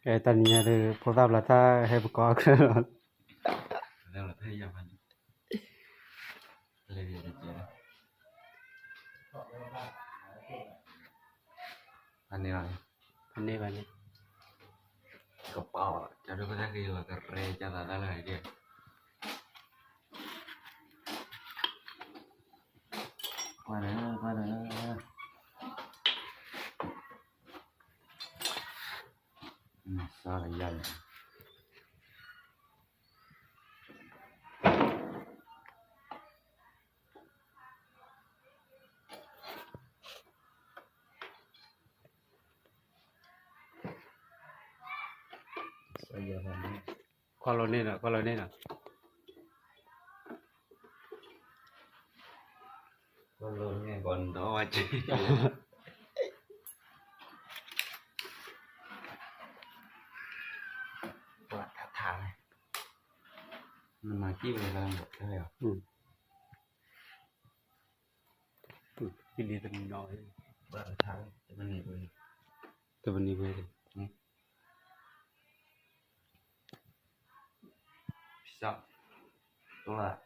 ເອີ ຕອນນີ້ເດີ ໂທລະສັບລາວຖ້າໃຫ້ປະກອບ ແລ້ວລາວຖ້າຢາກພັນ ອັນນີ້ວ່າ ອັນນີ້ວ່ານີ້ ກະເປົາ ຈະດູກະແທກດີ ລະກະເຣຈະລະດາລະເດ ກວ່າເດີ ກວ່າເດີ ອືມ ຊາລະໃຫຍ່. ຄວາມໂລເນນະ ຄວາມໂລເນນະ ຄວາມໂລເນນະ ບອນດອດ ວ່າທາງ ມັນມາກີ້ເວລາແລ້ວ ອືມ. ອືມ ກິນດີແຕ່ນ້ອຍ ເປີດທາງ ແຕ່ມັນນີ້ເວີຍ ແຕ່ມັນນີ້ເວີຍ ອືມ ພິຊາ ໂຕລະ